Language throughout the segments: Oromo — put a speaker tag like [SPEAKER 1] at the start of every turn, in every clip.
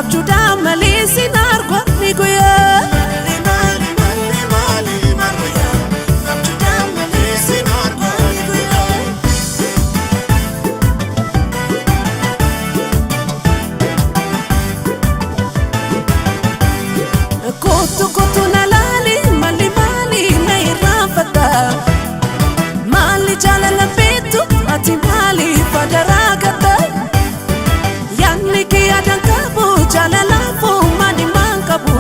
[SPEAKER 1] abjuudhaan malee sin argu ni guyyaa.
[SPEAKER 2] Maali maali maali maal wayyaa abjuudhaan malee sin argu ni guyyaa.
[SPEAKER 1] Kootu kootu na laali maali maali na irraanfata maali jaalala beektu ati maali fadaraa gata yaadni kee yaadaan qabu jaalalaafuu maali maan qabu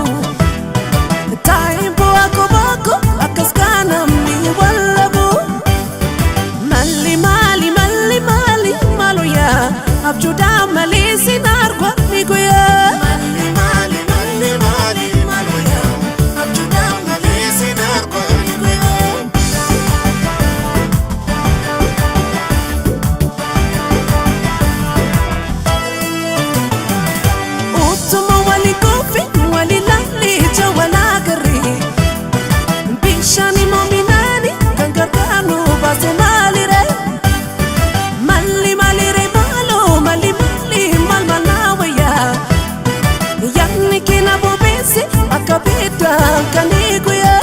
[SPEAKER 1] taa'ee bu'aa kobaako akkas kaanamni wallabu maali maali maali maali maaluyaa abjuudhaan malee sin argu ni guyyaa.
[SPEAKER 2] Maali maali maali maali maal wayyaa abjuudhaan malee sin argu ni guyyaa.
[SPEAKER 1] Utuma wali kofi wali laalli ija wal agarree bishaan immoo minaani kan gargaaru baase maaliree malli maaliree maaloo malli maali maal maalaa wayyaa yaadni keena bobeesse akka beektan kan eeguyaa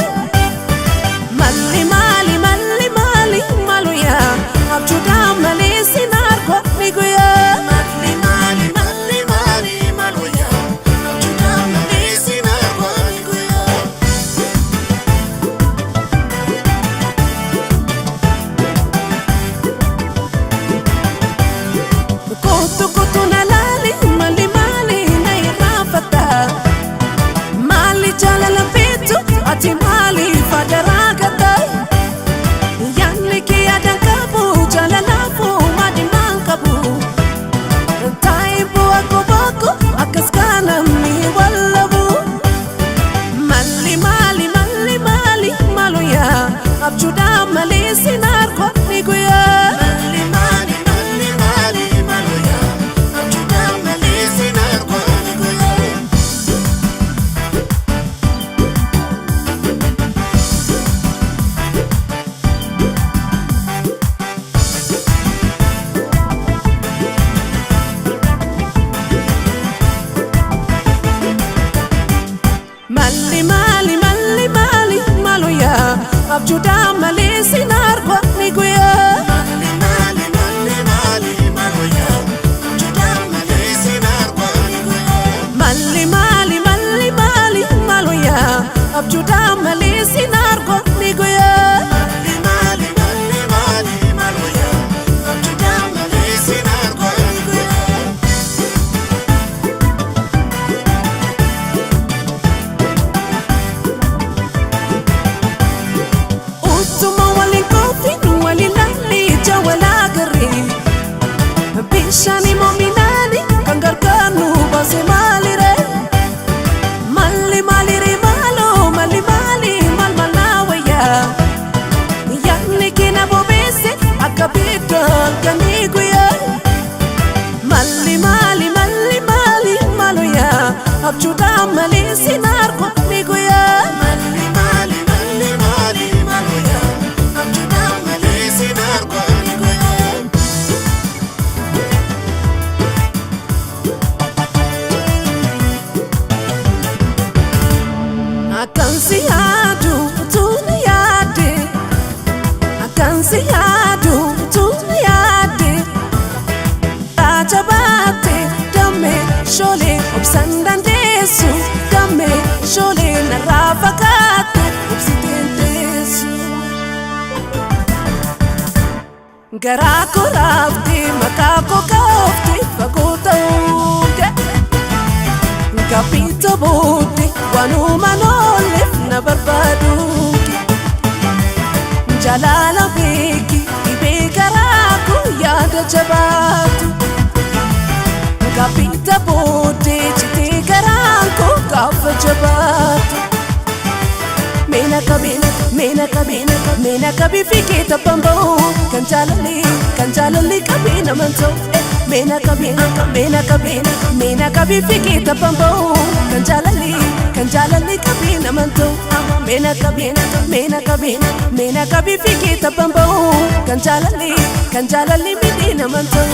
[SPEAKER 1] malli maali malli maali maaluyaa abjuudhaan malee sin argu ni guyyaa.
[SPEAKER 2] Maali maali maali maali maal wayyaa abjuudhaan malee sin argu ni guyyaa.
[SPEAKER 1] Kootu kootu na laali maali maali na irraanfata maali jaalala beektu ati maali fadaraa gata yaadni kee yaadaan qabu jaalalaafuu maali maan qabu taa'ee bu'aa kobaako akkas kaanamni wallabu maali maali maali maali maaluyaa abjuudhaan malee sin argu ni guyyaa.
[SPEAKER 2] Maali maali maali maali maal wayyaa abjuudhaan malee sin argu ni guyyaa.
[SPEAKER 1] Malli maali malli maali maaluyaa abjuudhaan malee sin argu ni guyyaa.
[SPEAKER 2] Maali maali maali maali maal wayyaa abjuudhaan malee sin argu ni guyyaa.
[SPEAKER 1] Malli maali malli maali maaluyaa abjuudhaan malee sin argu ni guyyaa.
[SPEAKER 2] Maali maali maali maali maal wayyaa abjuudhaan malee sin argu ni guyyaa.
[SPEAKER 1] Utuma waliin koofin waliin laalli ija wal agarree bishaan immoo minaani kan gargaaru baase maaliree malli maaliree maaloo malli maali maal maalaa wayyaa yaadni keena bobeesse akka beektan kan eeguyaa malli maali malli maali maaluyaa abjuudhaan malee sin argu ni guyyaa.
[SPEAKER 2] Maali maali maali maali maal wayyaa abjuudhaan malee sin argu ni guyyaa.
[SPEAKER 1] Akkan si yaadu utuu na yaadde akkan si yaadu utuu na yaadde jabaatte damee shoolee obsaan dandeessu damee shoolee narraa fagaatte obsiteen teessu. Garaa koo raaftee maqaa koo kaaftee fagoo ta'uu ga'e. Gaaffii booddee waanuma noolleef na barbaadu jaalala beeki dhibee garaa koo yaada jabaatu. Gaaffii booddee citee garaan koo gaafa jabaatu. Meena qabi meena qabi meena qabi fiigee tabbaan ba'u kan jaalalli qabee naman ta'u. Meena qabi meena qabi meena qabi fiigee tabbaan ba'u kan jaalalli qabee naman ta'u. Meena qabi meena qabi meena qabi fiigee tabbaan ba'u kan jaalalli miidhee naman ta'u.